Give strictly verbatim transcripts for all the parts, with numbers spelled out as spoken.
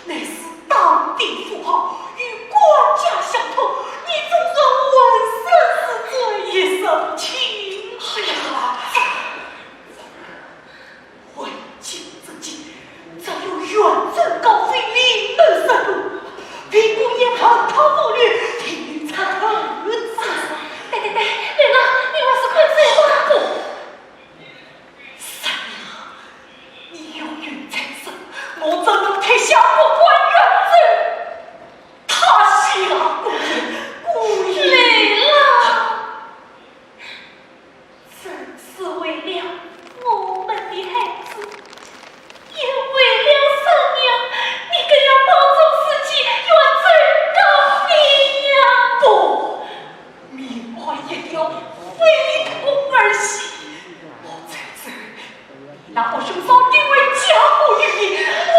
乃是当地富豪，与官家相通，你怎忍浑身是罪，一身清白？哎呀，为今之计，只有远征高飞，另谋出路。为官也让他无力，听你出头之。对对对，对了，你还是快走吧。不，三娘，你有孕在身，我怎能替相国官远征？他下官也，官也。累了。 真是为了我们的孩子，也为了三娘，你更要保重自己，远走高飞呀！不，命坏一条，非同儿戏。我在这，你那个凶手定会加害于你。我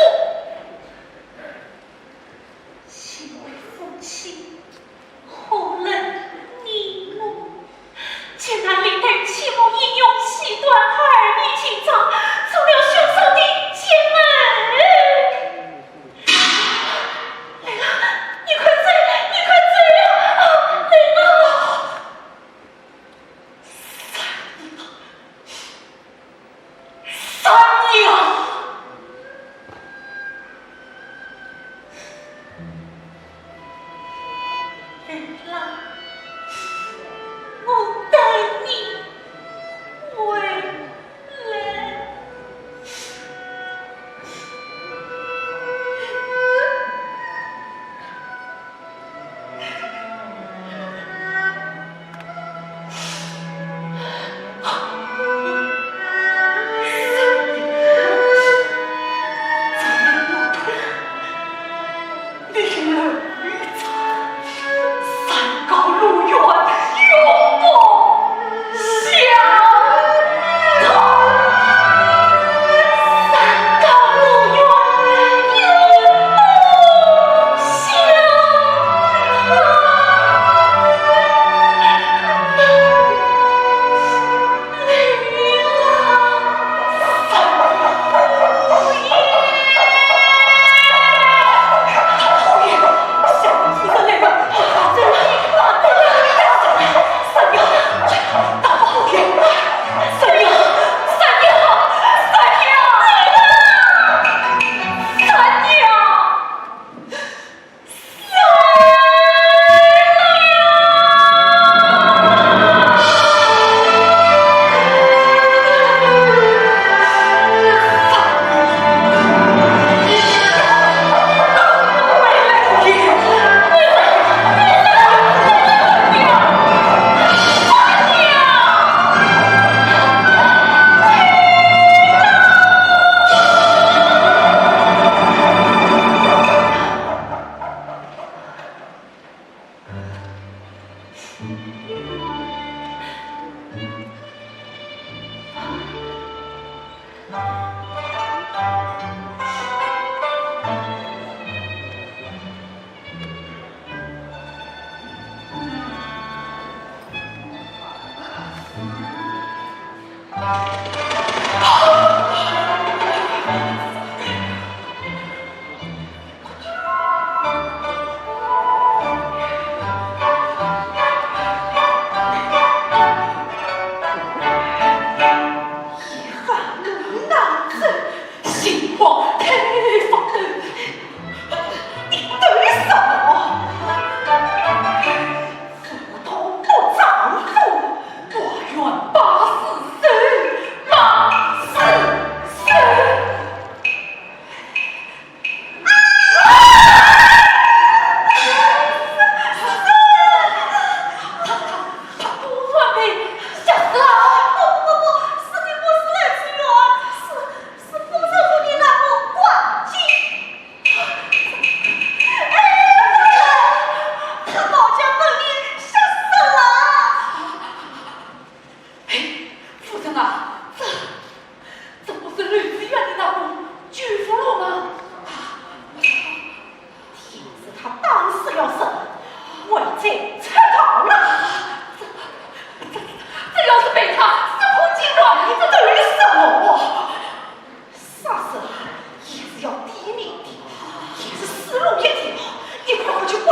你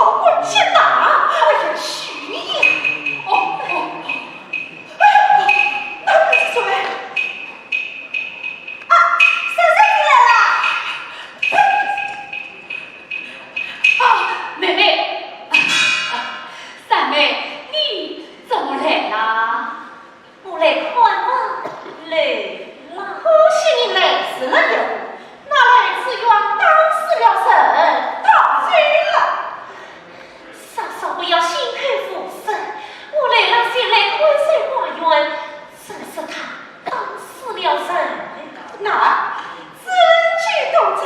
好，我去打。哎呀，徐爷。哦，哦，哦。哎呀，那不是谁？啊，三三进来了。啊，妹妹。啊，啊，三妹，你怎么来啦？ 我来看望刘郎。可惜你来迟了哟，那刘知远打死了人，逃走了。嫂嫂不要信口胡说，我刘郎前来看守花园，正是他打死了人。那，证据都在。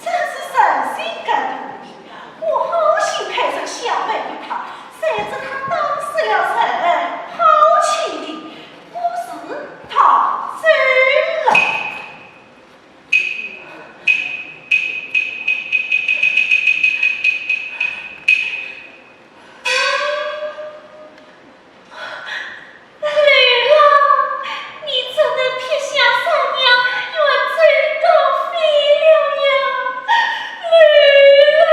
真是人心隔肚皮，我好心派人相问于他，谁知他打死了人，好气地不时逃走了。刘郎，你怎能撇下三娘远走高飞了呀？刘郎。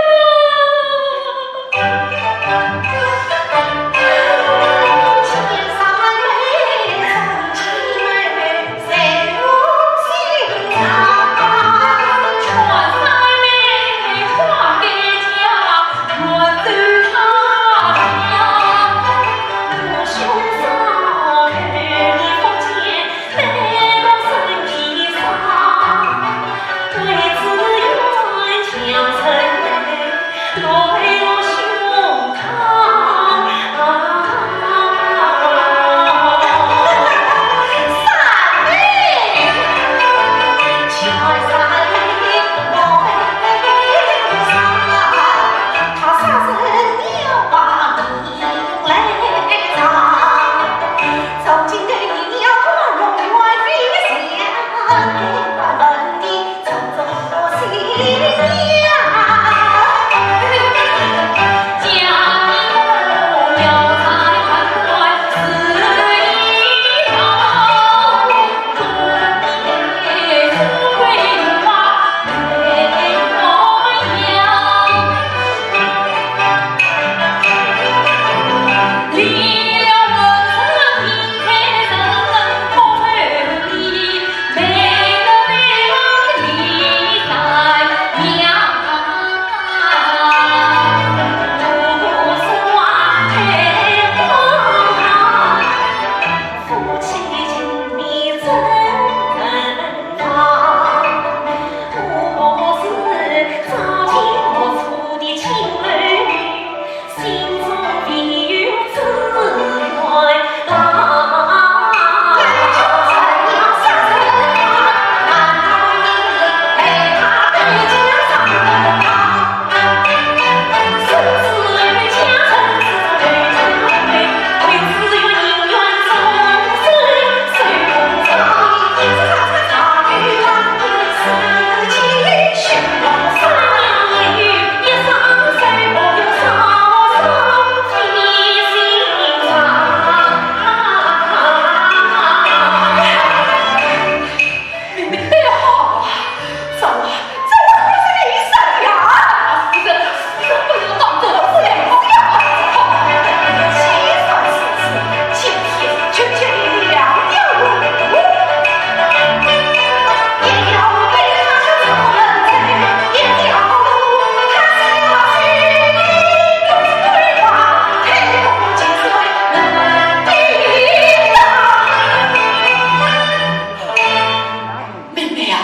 妹妹啊，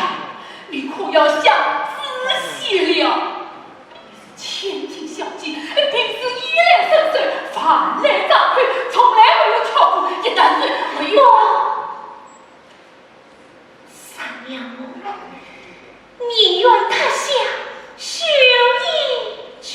你可要想仔细了。你是千金小姐，平时衣来伸手，饭来张口，从来没有跳过一段时没有。三娘，我宁愿踏下羞衣去。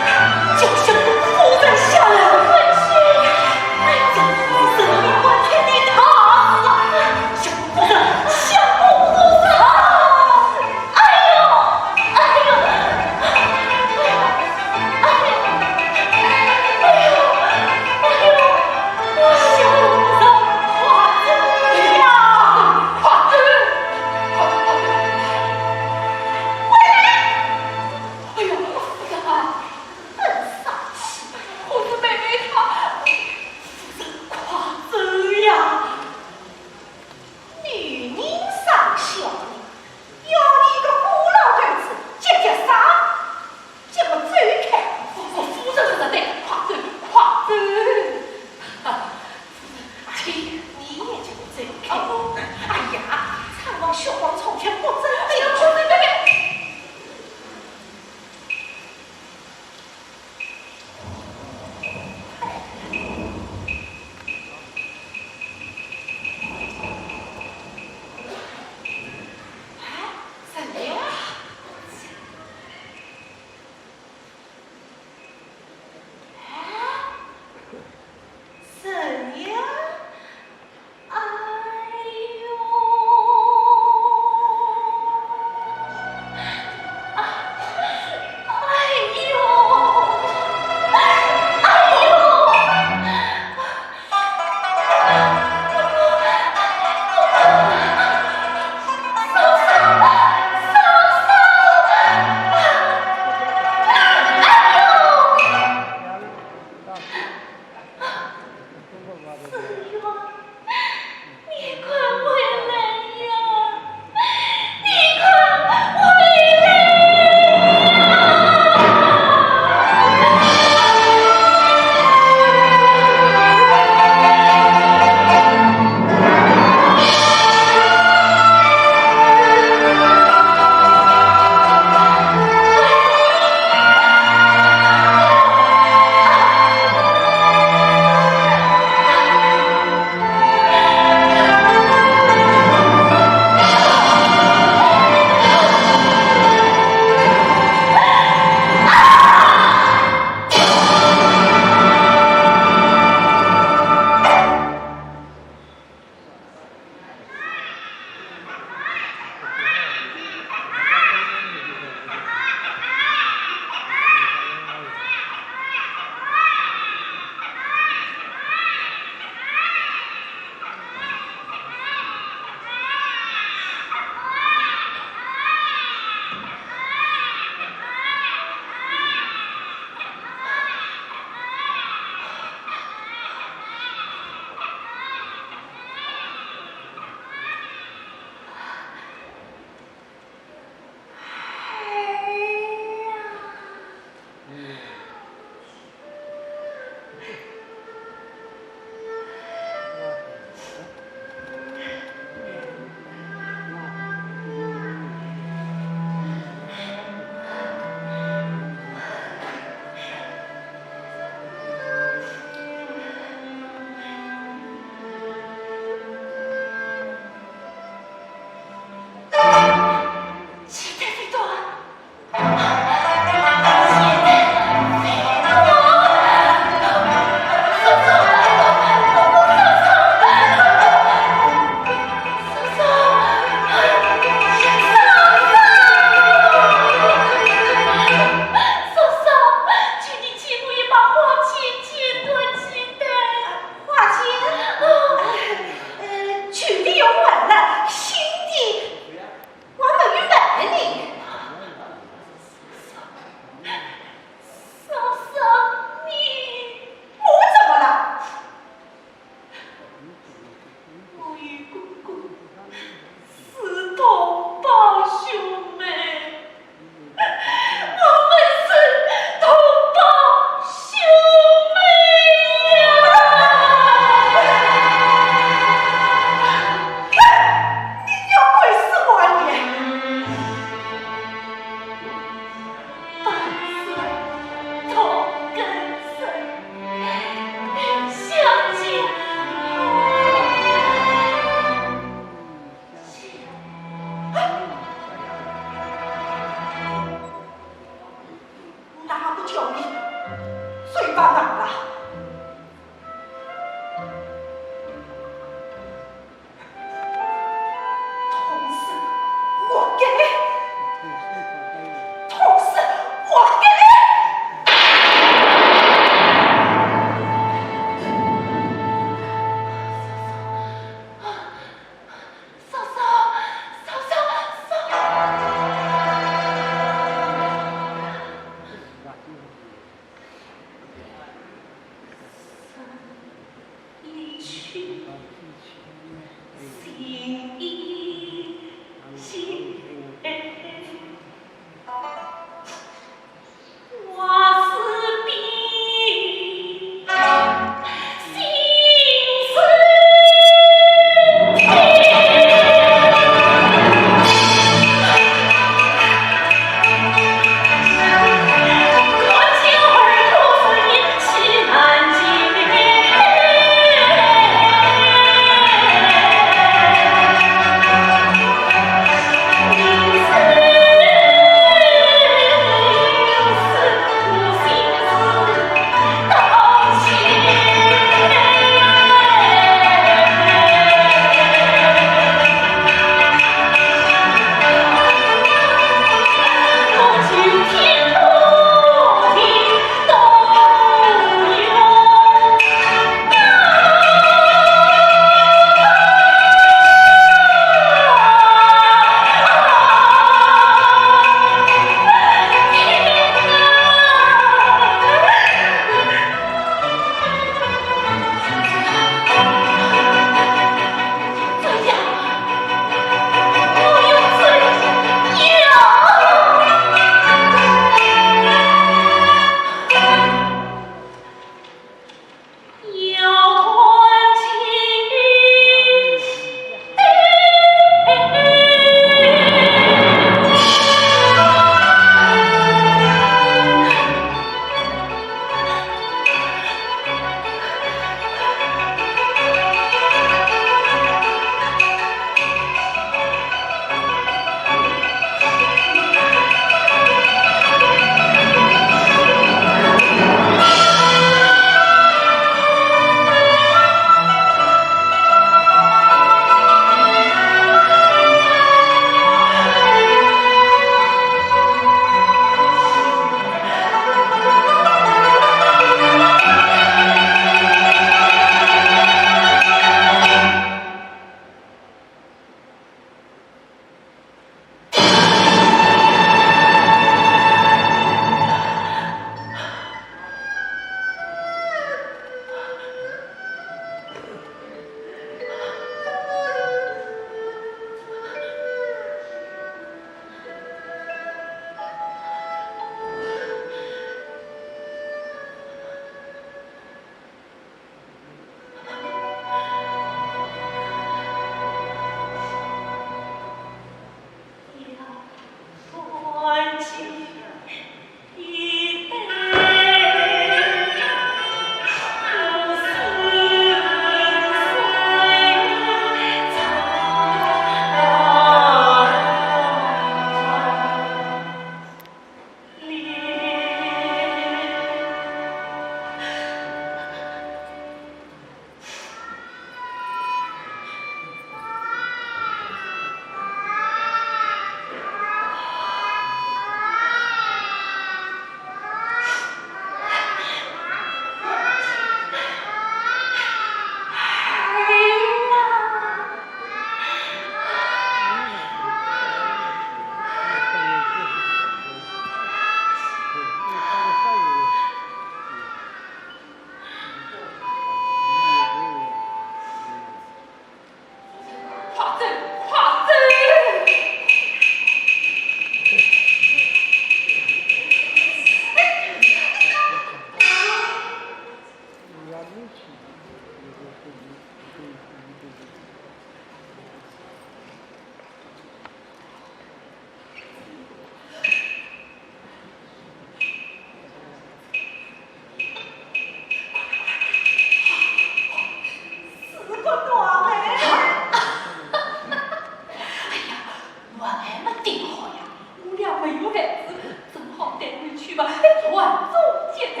吧，传宗接代。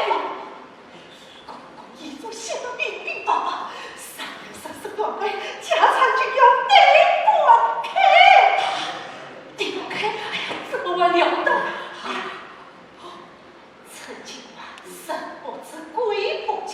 公公已经写得明明白白，三生三世断根，家产就要对半开。对半开？哎呀，怎么还了得？哎，趁今晚人不知鬼不觉。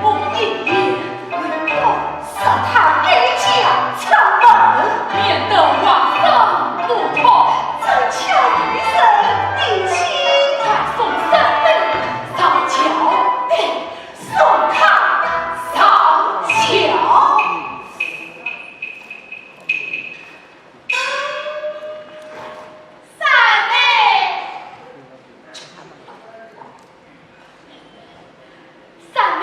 我一言不发，杀他一家三门，免得皇上不痛。正巧一声，你请。快送三妹上轿。对，送她上轿。三妹，三妹，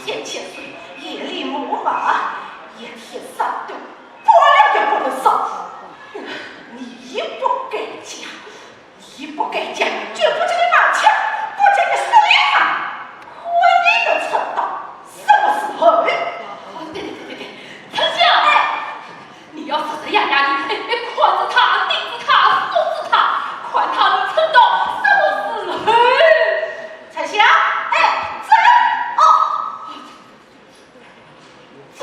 先前是夜里牧马，一天三顿，半两也不能少。你不该讲，你不该讲，就不叫你蛮强，不叫你势利嘛。看你能撑到什么时候？哦，对对对对对，丞相，哎，你要时时样样地，哎，哎，看着他，盯着他，守着他，看他能撑到什么时候？丞相，哎，这，哦，这。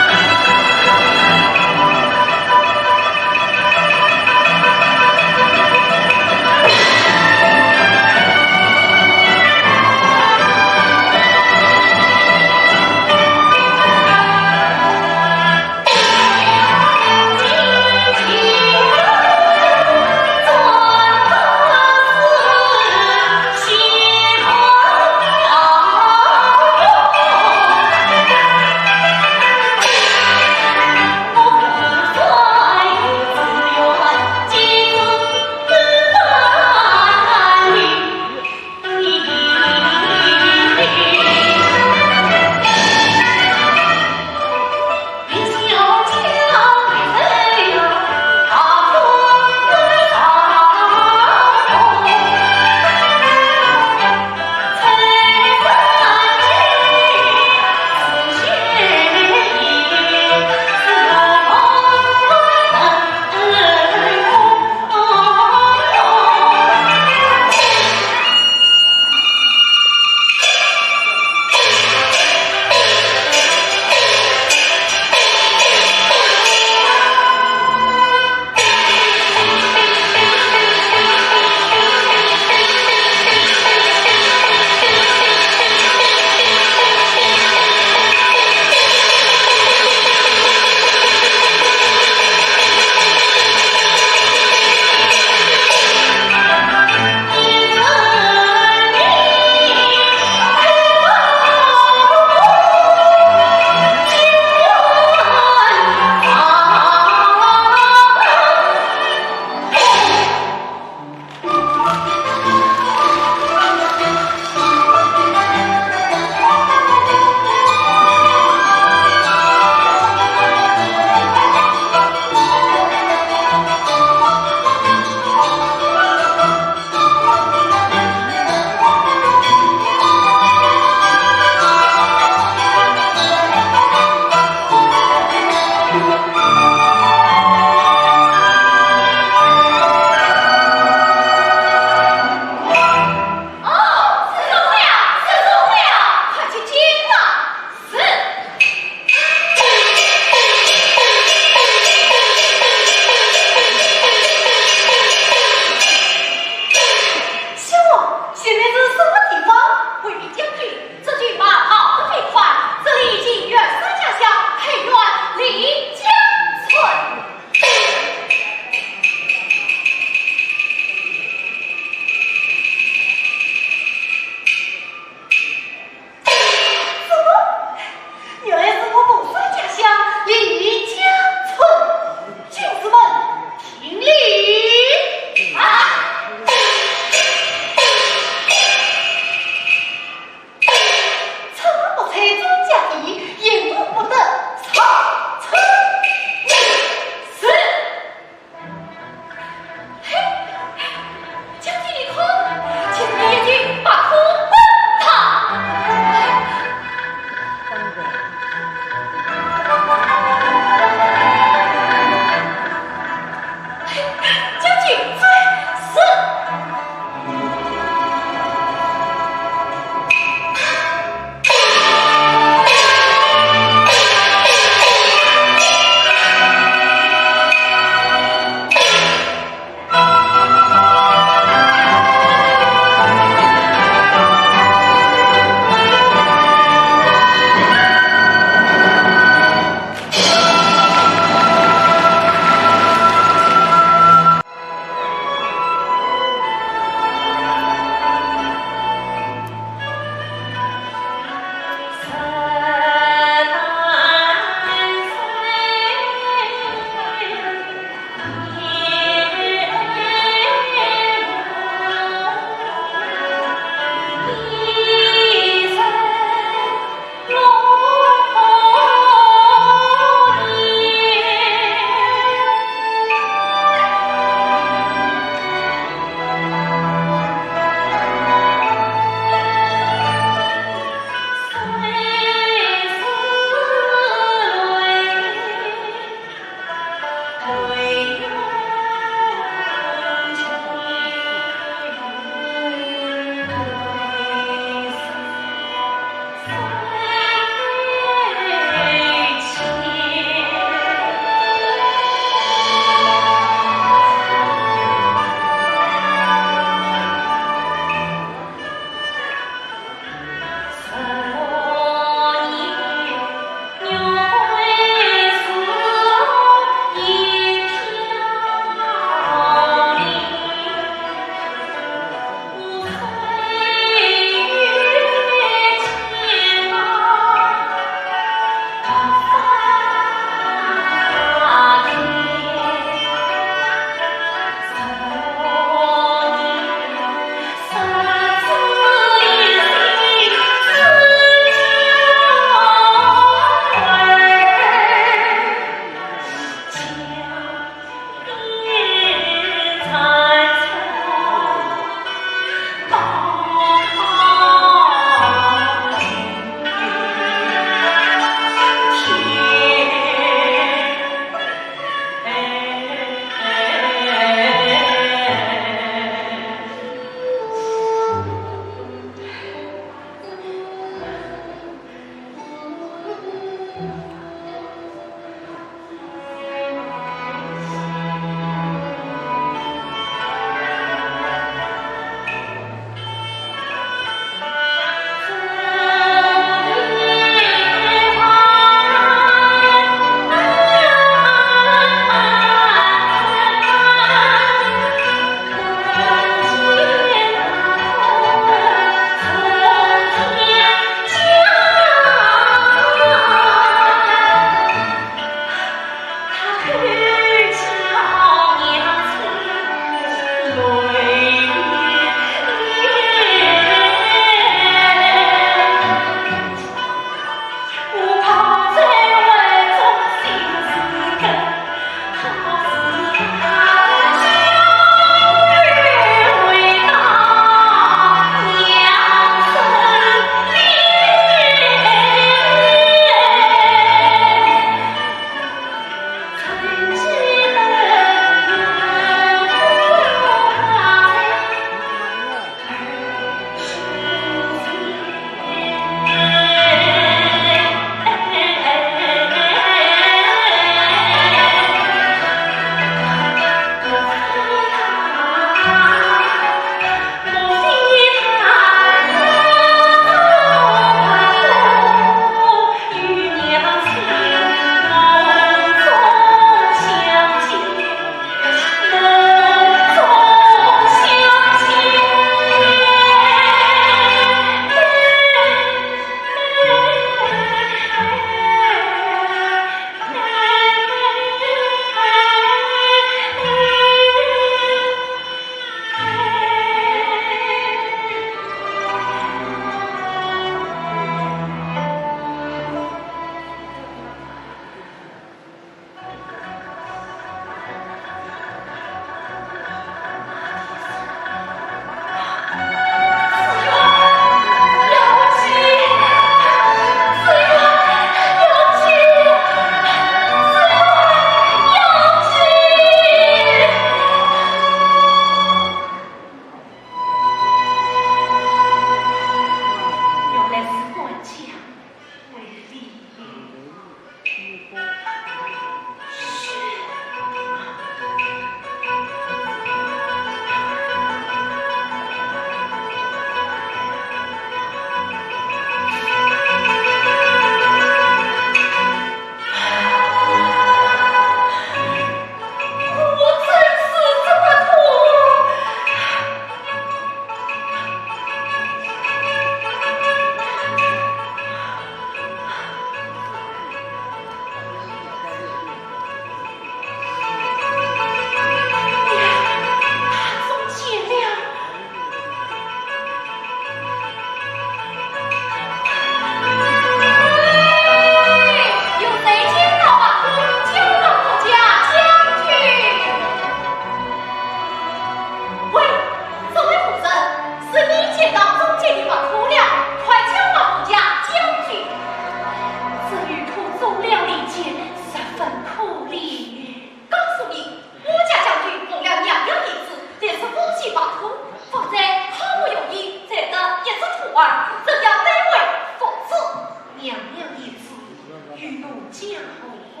家后宫。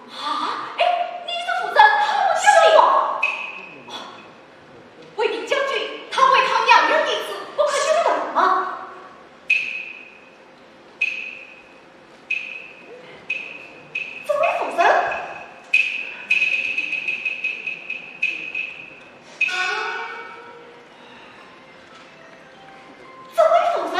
啊，哎，你是夫人，好家伙！卫兵将军，他为讨娘娘一事，不可久等吗？这位夫人，这位夫人。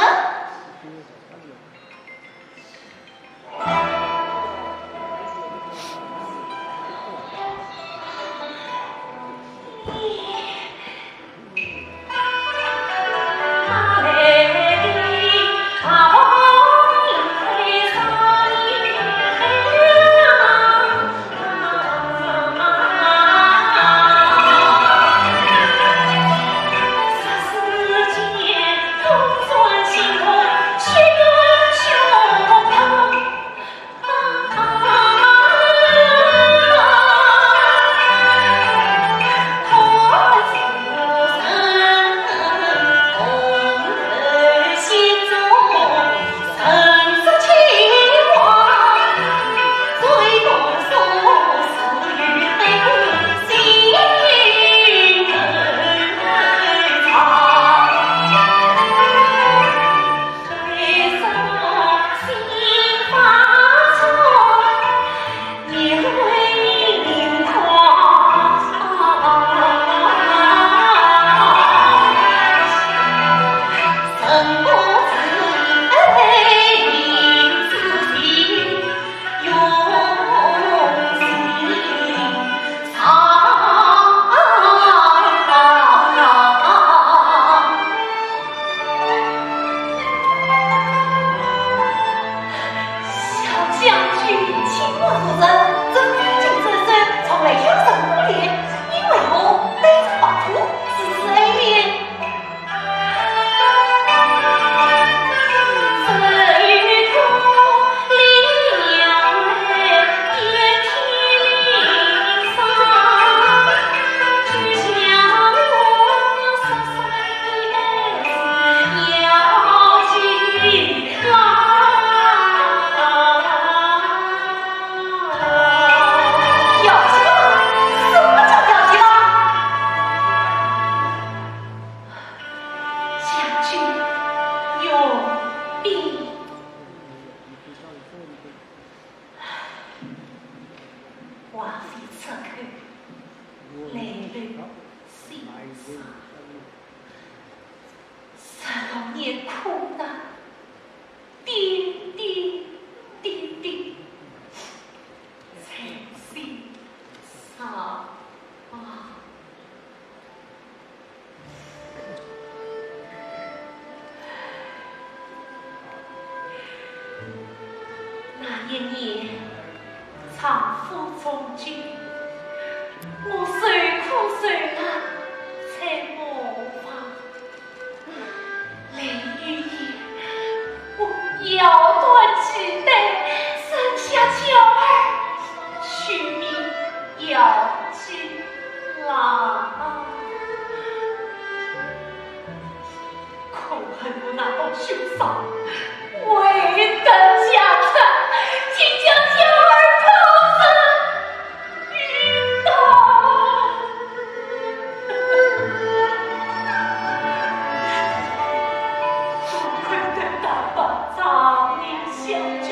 小将军，请问夫人，这飞禽走兽从来有人捕猎，你为何背着白兔，时时挨练？要紧啊，什么叫要紧啊？将军有病。华妃出口，泪流满面。 十六年苦难，点点滴滴，才算消啊。那一年，丈夫中举，我受苦受难，才模仿。 另一年，我咬断脐带，生下娇儿，取名姚金郎。可恨我那个凶手，未得家产，竟将娇儿抛身 一刀。不愧对大方丈命小姐，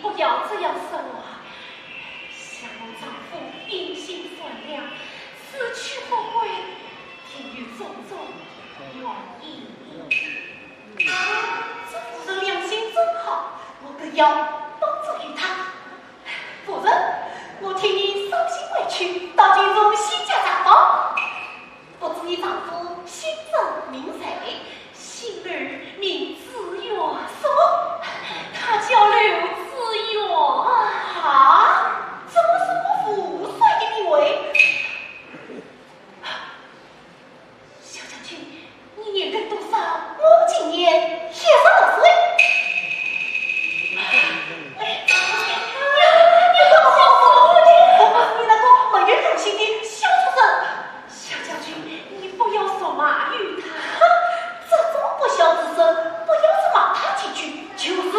不要这样说话。想我丈夫品行善良，死去后悔，定有种种原因。啊，这夫人良心真好，我更要帮助于她。夫人，我替你捎信回去，到京城新家查访。 不知你丈夫姓甚名谁？姓刘名子元，什么？他叫刘子元啊？怎么是我父帅的名讳？小将军，你年龄多少？我今年三十六岁。哎，你，你不要笑我，我是你那个没有良心的小畜生。 小将军，你不要说骂于他。哼，这种不孝之孙，不要说骂他几句，就是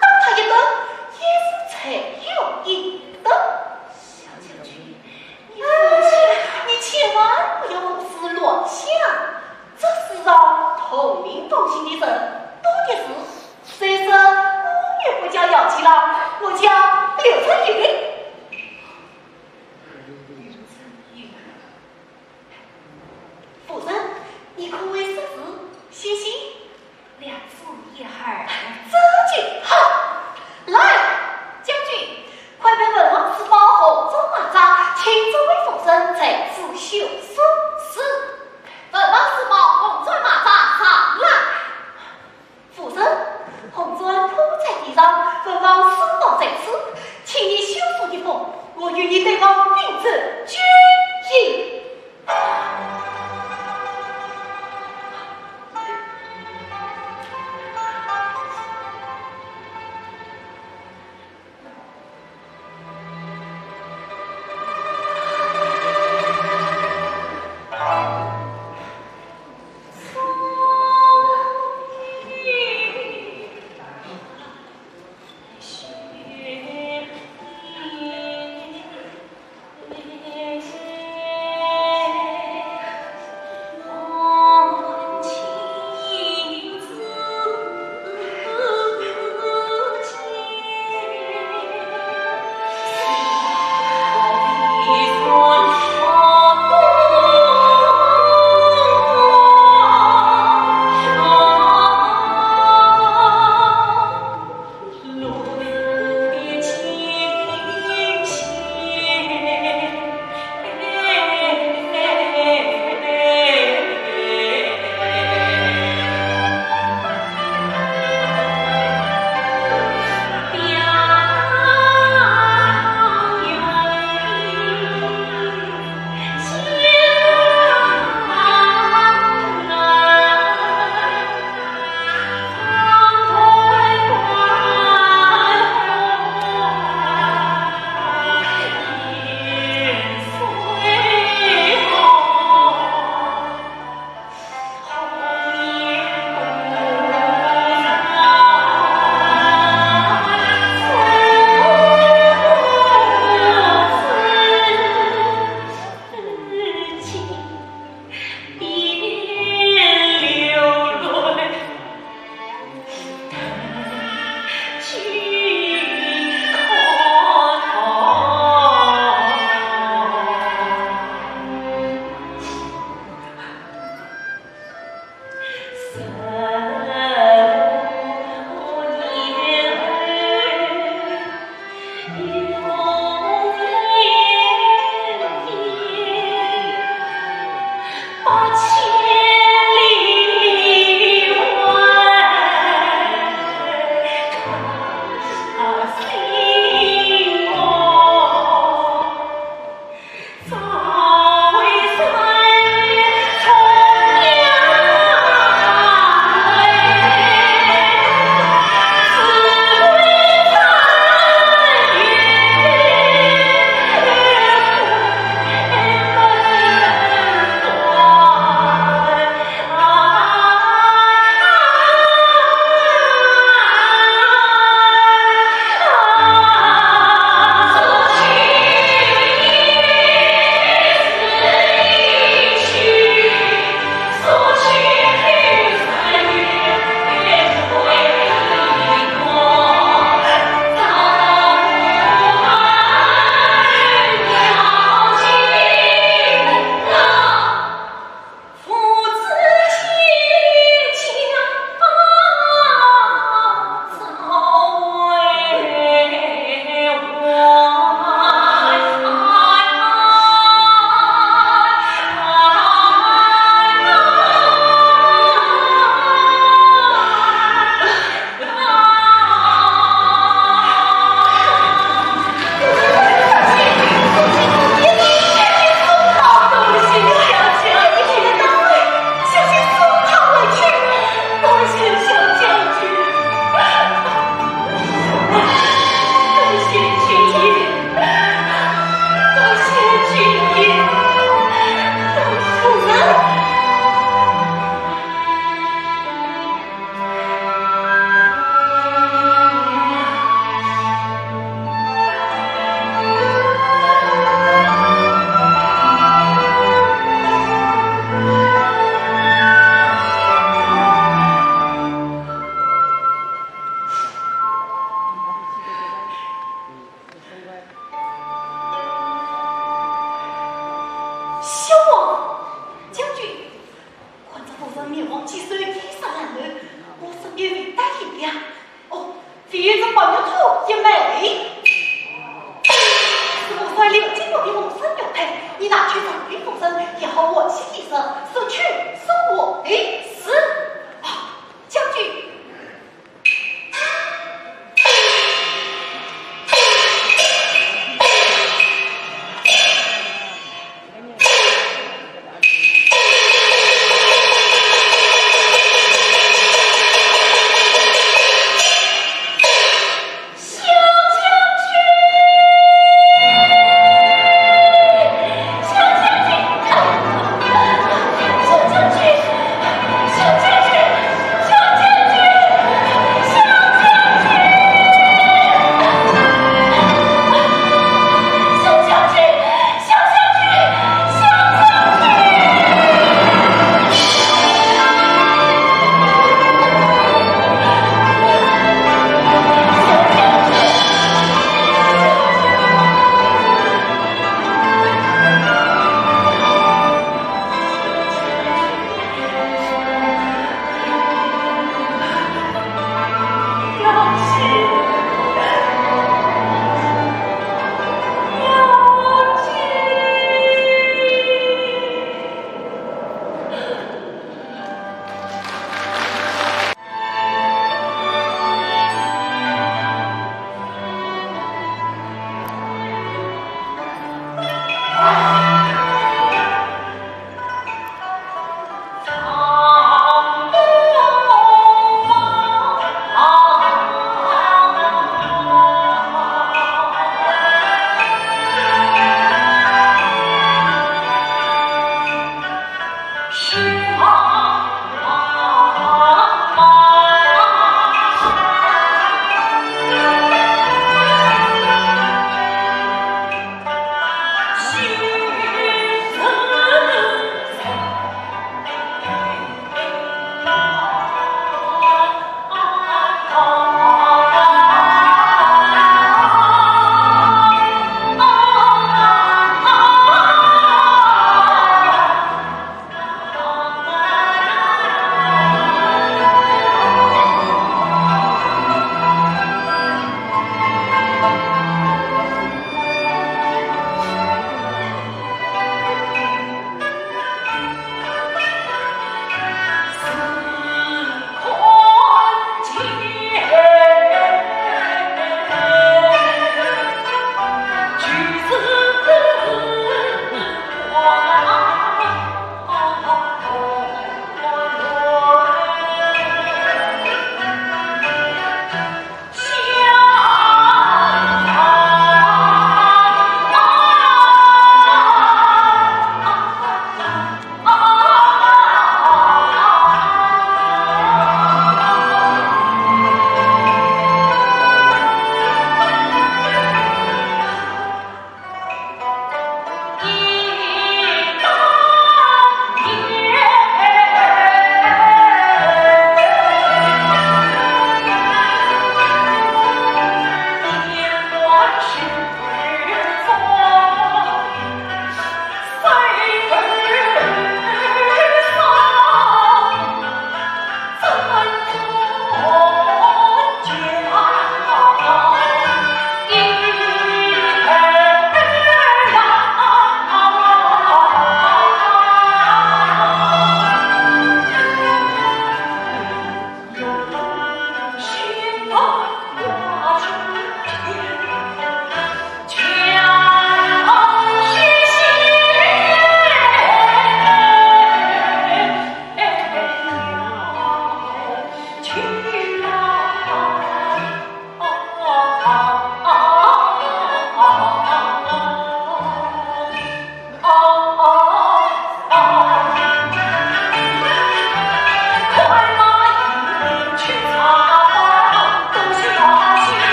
打他一顿，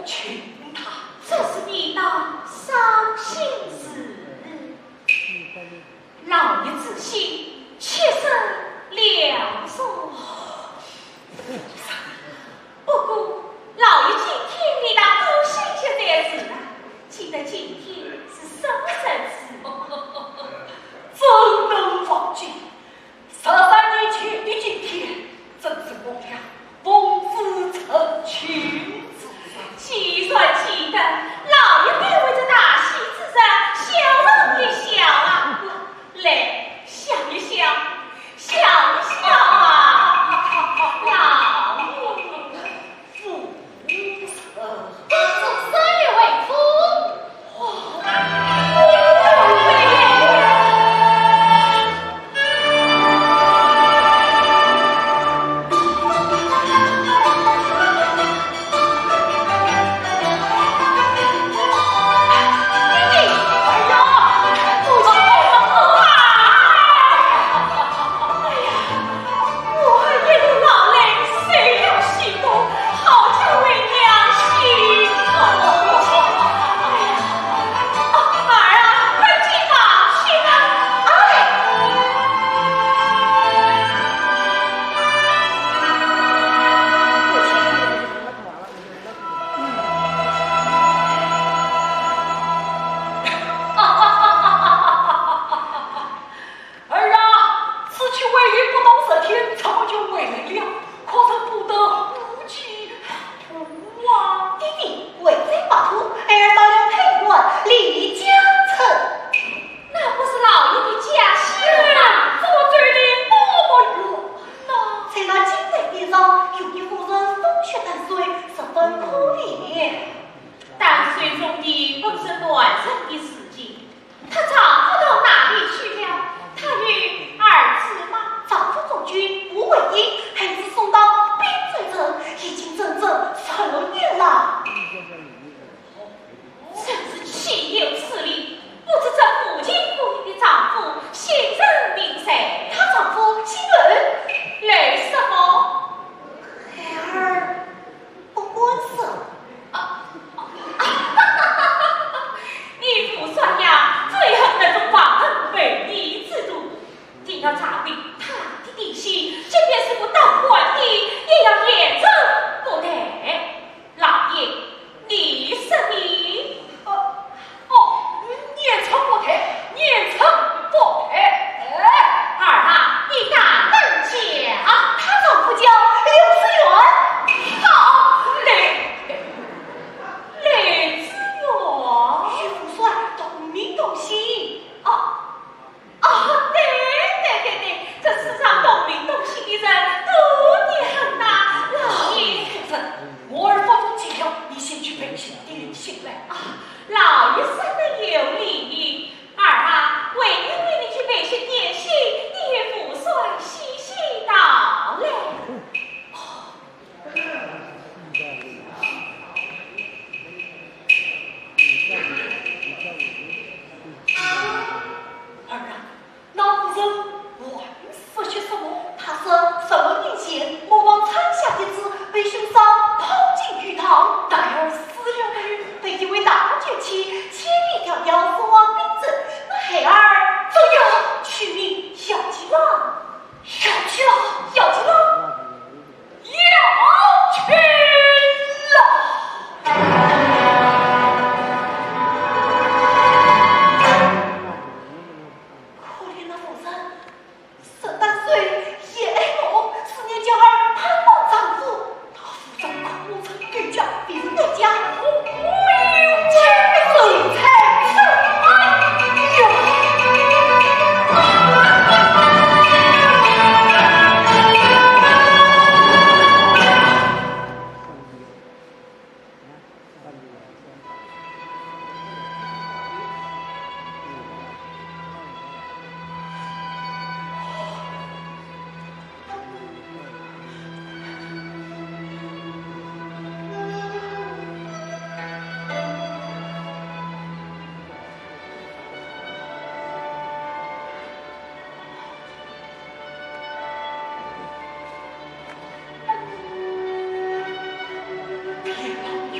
请他。这是你当伤心事。老爷之心，妾身料中。不过，老爷今天理当高兴些才是啊，记得今天是什么日子？怎能忘记？十三年前的今天，正是我俩奉子成亲之日。既然记得，老爷便为这大喜之日笑容一笑啊。来，笑一笑，笑一笑啊，老爷。 公子三月为夫。哎呀，母亲，哎呀，我一路劳累，谁料西东，好叫为娘心痛。哎呀，啊，儿啊，快进房去吧。哎。儿啊，此去未免不到十天，怎么就回来了？可曾不得无寄无啊？爹爹，回转白兔，儿到了太原，离家出。那不是老爷的家乡吗？怎么走得那么远呢？在那金台边上，有一妇人风雪等水，十分可怜。淡水中的不是男人的事情， 她丈夫到哪里去了？她有儿子吗？丈夫中军无回音，孩子送到滨州城，已经整整十六年了。真是岂有此理！不知这父亲不义的丈夫姓甚名谁？她丈夫姓刘。刘什么？孩儿 不敢说。啊，你父帅呀，最恨那种忘恩背义之徒。定要查明他的底细，即便是个当官的，也要严惩不贷。老爷，你说你……呃， 哦，严惩不贷，严惩不贷。哎，儿啊，你大胆讲。她丈夫叫刘思远。好，刘，刘思远。与父帅同名同姓。哦，哦，对，对，对，对，这世上同名同姓的人多得很呐，老爷。夫人，我儿发疯极了，你先去陪信点心来。啊， 老爷说得有理。儿啊，为娘为你去备些点心，你与父帅细细道来。儿啊， 那妇人还说些什么？她说，十五年前，磨坊产下的子被凶手抛进鱼塘，男儿死了没？被一位大盗救起，千里迢迢送往滨州，那孩儿怎样？取名姚七郎。姚七郎，姚七郎，姚七郎。可怜那妇人， 十八岁也爱我，思念娇儿盼望丈夫，那妇人可曾改嫁，便是那家红衣女，千岁在上。哎呦！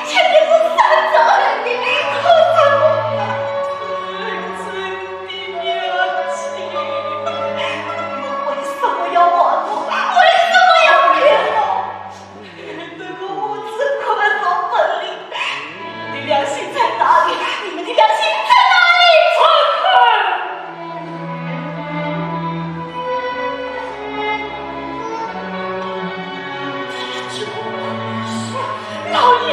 全是三子二女，可是我最真的娘亲，你们为什么要瞒我？为什么要骗我？你们对我无知，可忍受分离，你们的良心在哪里？你们的良心在哪里？传开！老爷，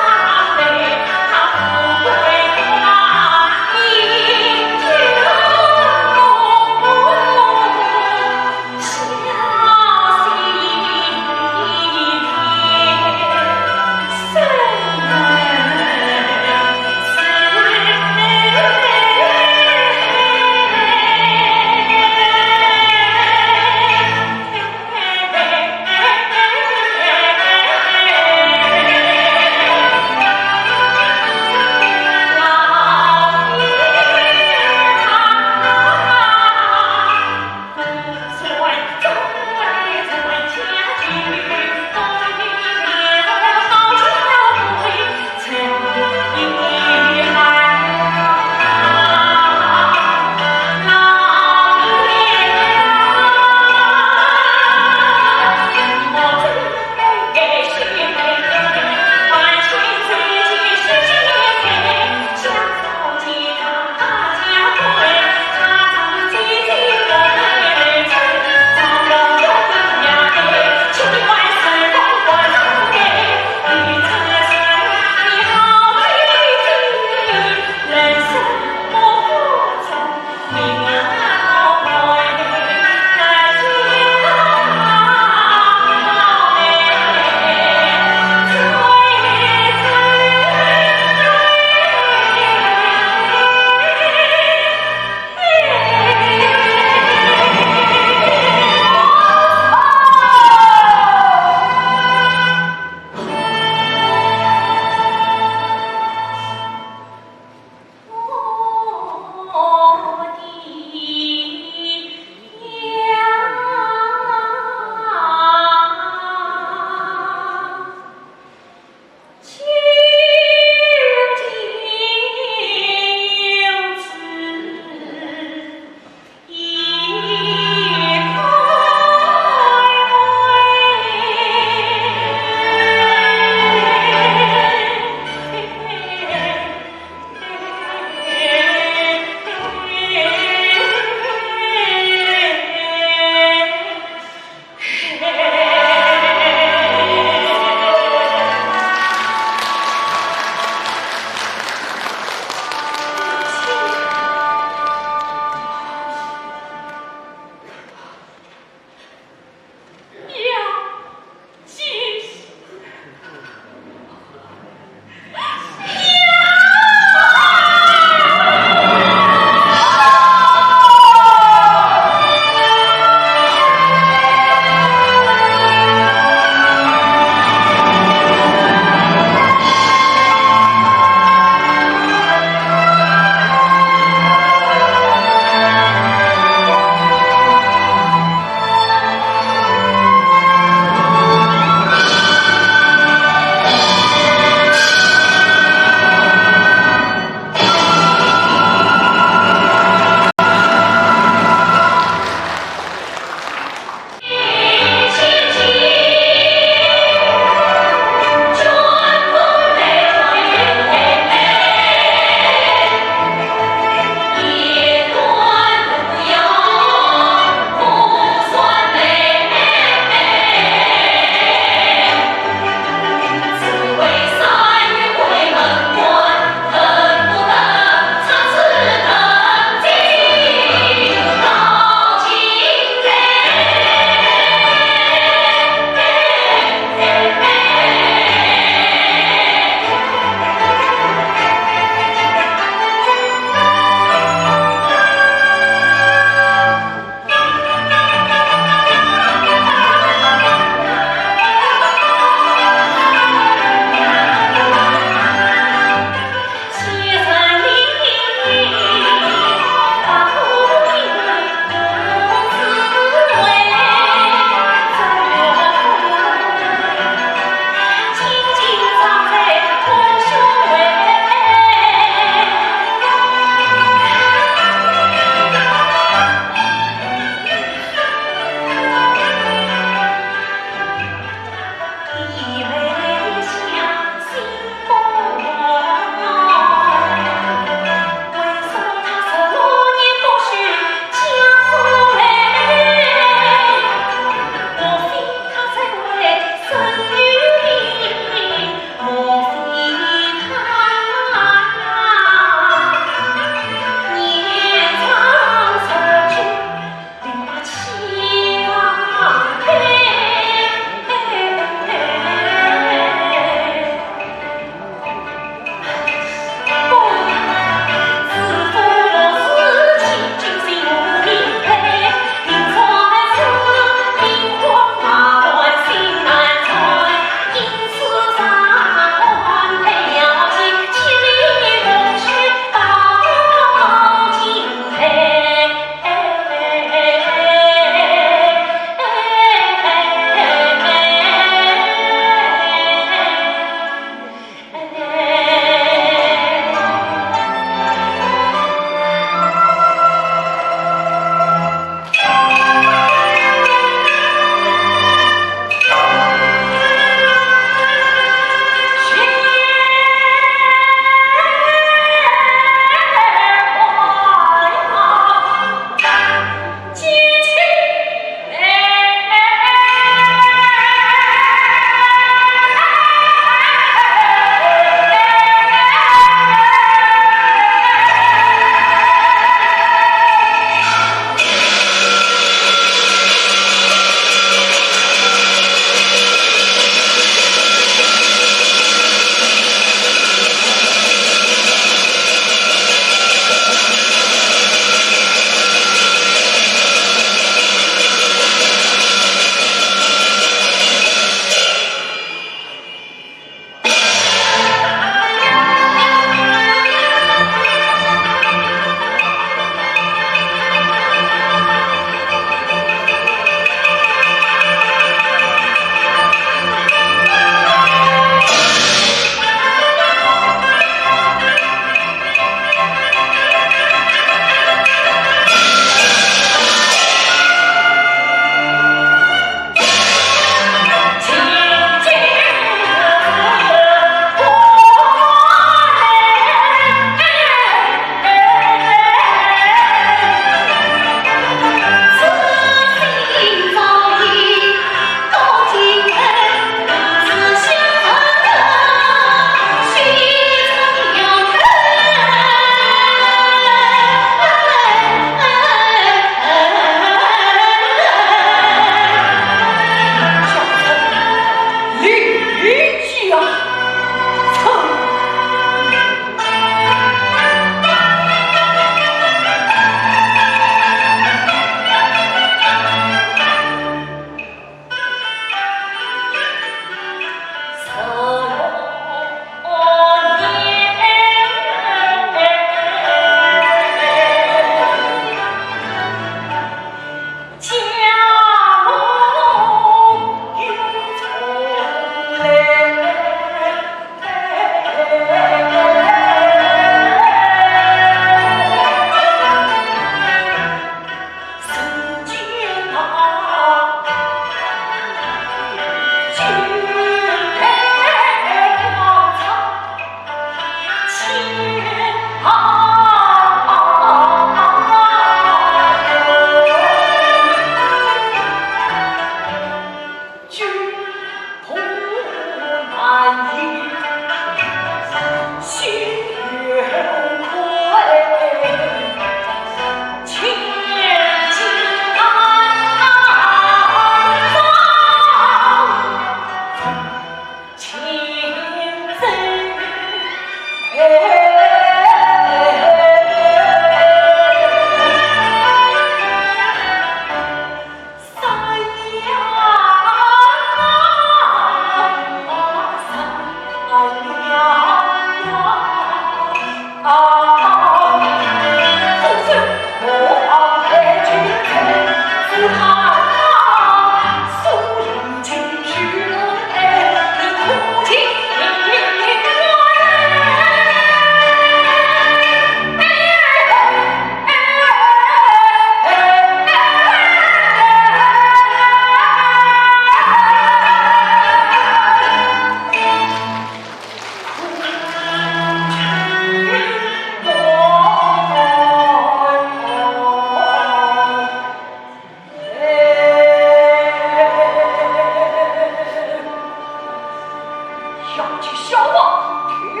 小王听令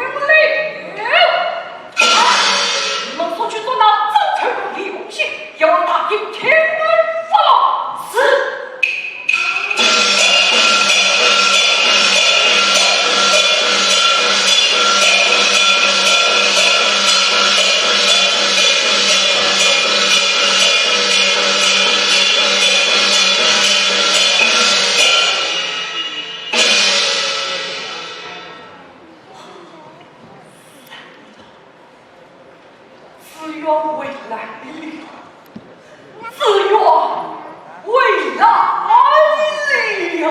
了，你们速去捉拿张翠凤、李凤喜，要打进天门法。是。紫苑回来了，紫苑回来了。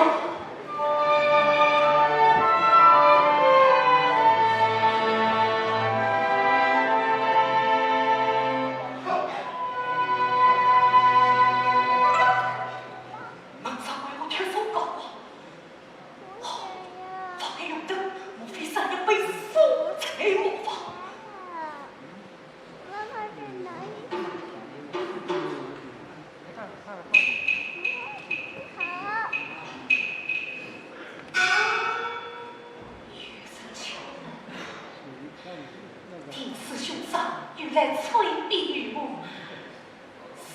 门上为何贴手告啊？ 哦，方才有灯，莫非三娘被锁在磨坊？有人敲门。丁氏兄长又来催逼于我。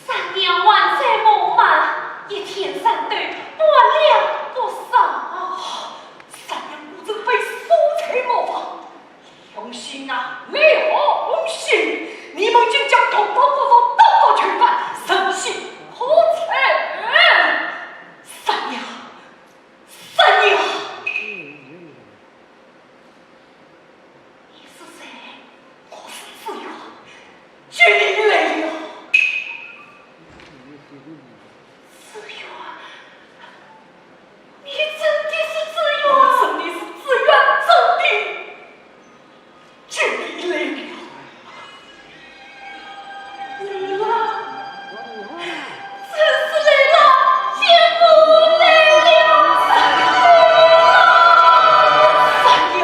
三娘还在磨坊，一天三顿，半两不少。三娘果真被锁在磨坊，良心啊，良心！你们竟将同道高手当作囚犯，人心可憎！三娘，三娘！ 你是谁？我是紫苑，救你来了。紫苑，你真的是紫苑？我真的是紫苑，真的。救你来了。 来了，真是来了，见我来了。三娘，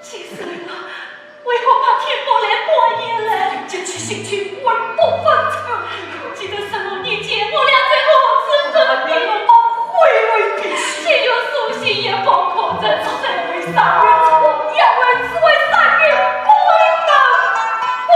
既是来了，为何怕天不来半夜来？结起心情，万不反悔。记得十五年前，我俩在何处分别？我们回来比亲。岂有书信一封，可曾收？为啥要这样？只为三娘不能活。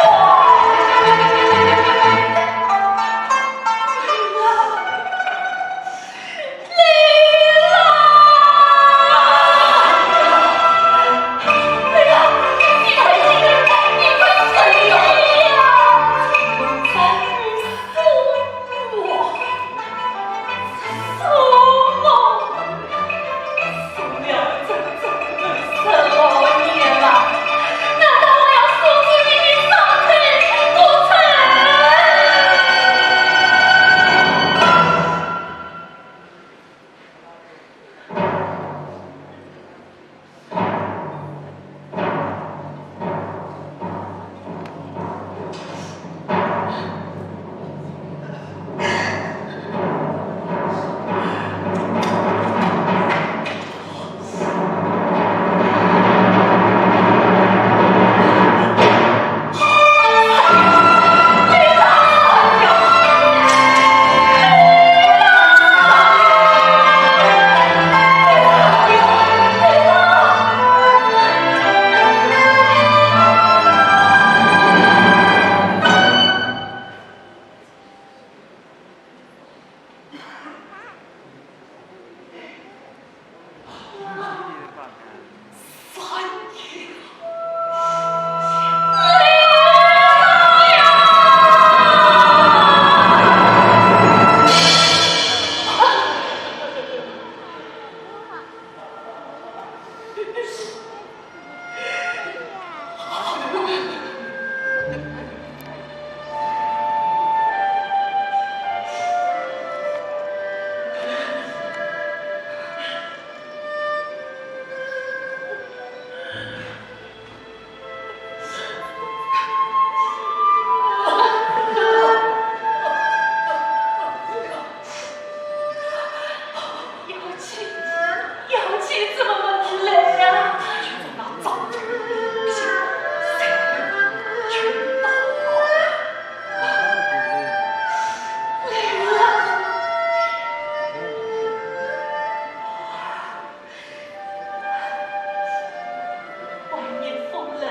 冷，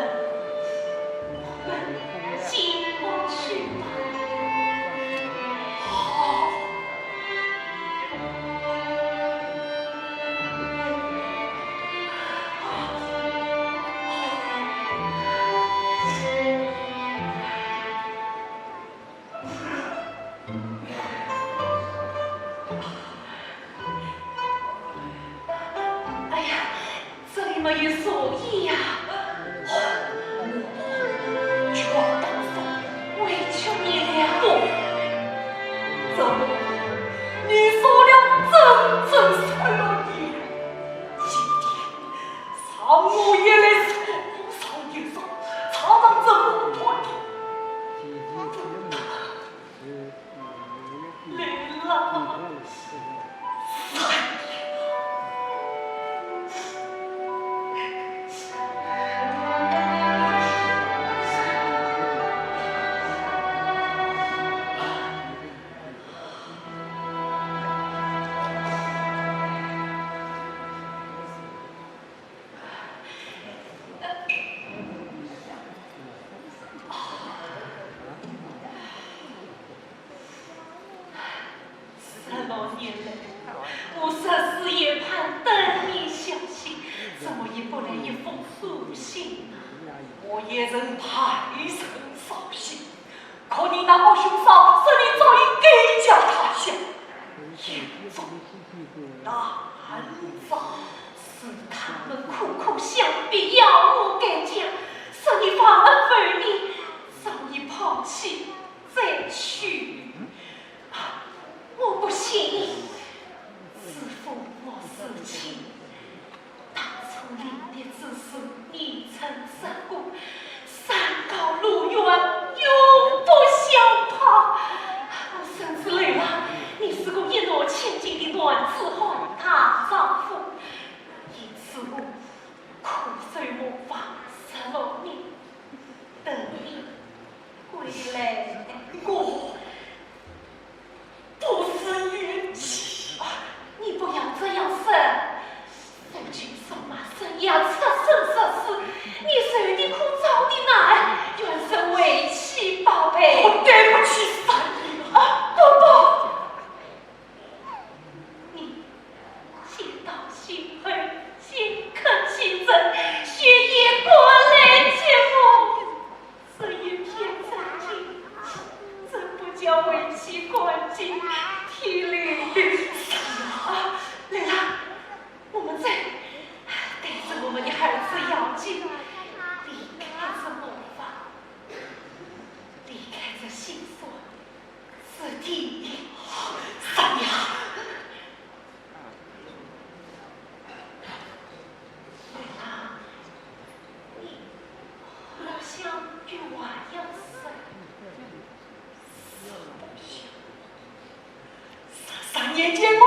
我们进屋去吧。好。哎呀，这里没有座椅呀！哦，我全当是委屈你了。不，这回你受了真正受了你。今天让我也来受上一受，尝尝这个痛的。 来了。十六年来，我日思夜盼等你消息，怎么也不来一封书信？我也曾派人捎信，可你那个兄嫂说你早已改嫁他乡，眼中难找。是他们苦苦相逼要我改嫁，说你忘恩负义，早已抛弃 再娶。我不信，是父母是亲，当初临别之时，你曾说过，山高路远，永不相逢。我深知来了，你是个一诺千金的男子汉大丈夫，因此我苦守磨坊十六年，等你 归来。我不是冤家。你不要这样说。夫君送马，生涯出生入死，你受的苦，遭的难，原是为妻百倍。我对不起三爷。啊，不，不。 你先道心寒，先看其真，先以官来接风。这一片真情，怎不叫为妻感激涕零？啊，来了，我们走，带着我们的儿子姚金，离开这磨坊，离开这心酸之地。三娘。 你好像有话要说。三年前我